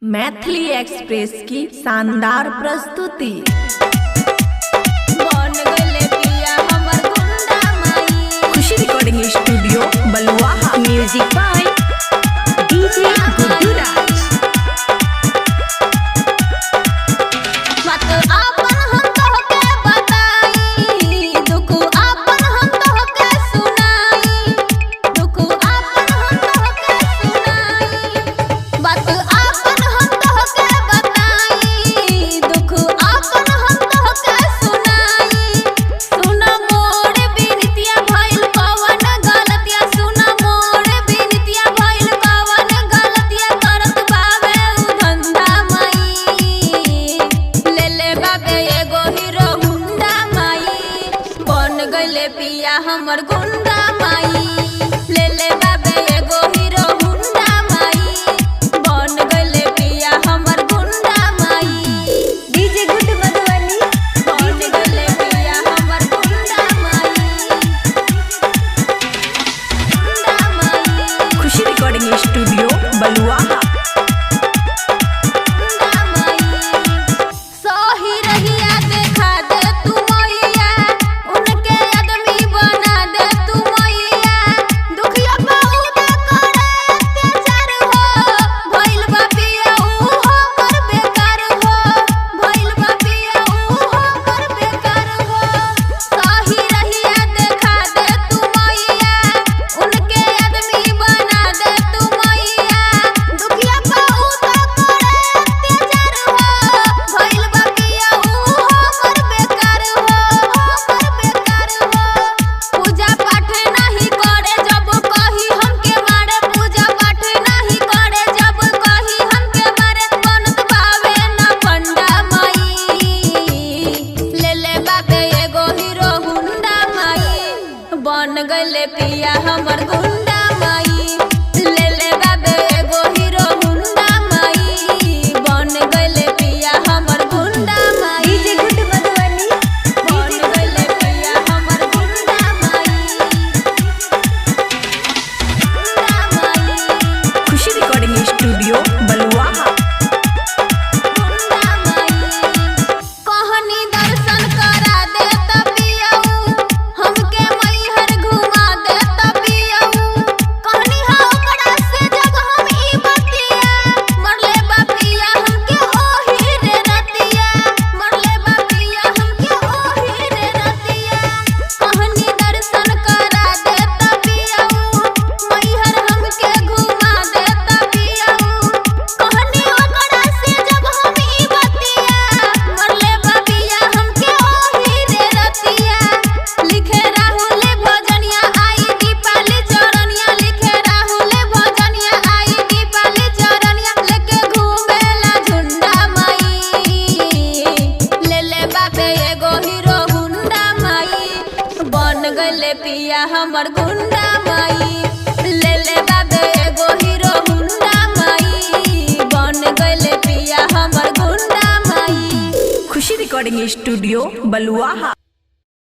Maithili express की शानदार प्रस्तुति। बन गइले पिया हमर गुंडा माई। Khushi recording studio Baluaha. Music by DJ Guddu Raj. बात आपन हम तोहके बताई, दुख आपन हम तोहके सुनाई, दुख आपन हम तोहके सुनाई। बात आपन हम तोहके बताई, दुख आपन हम तोहके सुनाई। सुन मोर बिनतिया भइल कवन गलतिया, सुन मोर बिनतिया भइल कवन गलतिया, करत बावे उ धंधा माई। ले ले बाबे एगो हीरो हुंडा माई, बन गइले पिया हमर गुंडा माई। ले ले बाबे एगो हीरो हुंडा माई, बन गइले पिया हमर गुंडा माई। DJ good Madhubani. बन गइले पिया हमर गुंडा माई, गुंडा माई। खुशी रिकॉर्डिंग स्टूडियो बलुआहा। सही रहिया देखा दे तू मैया, उनके आदमी बना दे तू मैया। दुखिया बहुत करे अत्याचार हो, भइल बा पिया ऊ हमर बेकार हो, भइल बा पिया ऊ हमर बेकार हो। सही रहिया देखा दे तू मैया, उनके आदमी बना दे तू मैया। दुखिया बहुत करे अत्याचार हो, भइल बा पिया ऊ हमर बेकार हो, हमर बेकार हो। पूजा पाठ नाही करे जब कही हमके मारे, पूजा पाठ नाही करे जब कही हमके मारे, बनत बावे ना पंडा माई। ले ले बाबे एगो हीरो हुंडा माई, बन गइले पिया हमर गुंडा माई। ले ले बाबे एगो हीरो हुंडा माई, बन गइले पिया हमर गुंडा माई। DJ good Madhubani. बन गइले पिया हमर गुंडा माई, गुंडा माई। खुशी रिकॉर्डिंग स्टूडियो बलुआहा। गुंडा माई। कहनी दर्शन करा दे तबियऊ, हमके मैहर घुमा दे तबियऊ। कहनी हा ओकरा से जब हम ई बतिया, मरले बापिया हमके ओही रे रतिया, मरले बापिया हमके ओही रे रतिया। कहनी दर्शन करा दे तबियऊ, मैहर हमके घुमा दे तबियऊ। कहनी ओकरा से जब हम ई बतिया, मरले बाबिया हमके ओही रे रतिया। लिखे राहुल भजनिया आई दीपाली चरनिया, लिखे राहुल भजनिया आई दीपाली चरनिया, लेके घूमेला झुंडा माई। ले ले बाबे एगो हीरो हुंडा माई, बन गइले पिया हमर गुंडा माई। ले ले बाबे एगो हीरो हुंडा माई, बन गइले पिया हमर गुंडा माई। खुशी रिकॉर्डिंग स्टूडियो बलुआहा।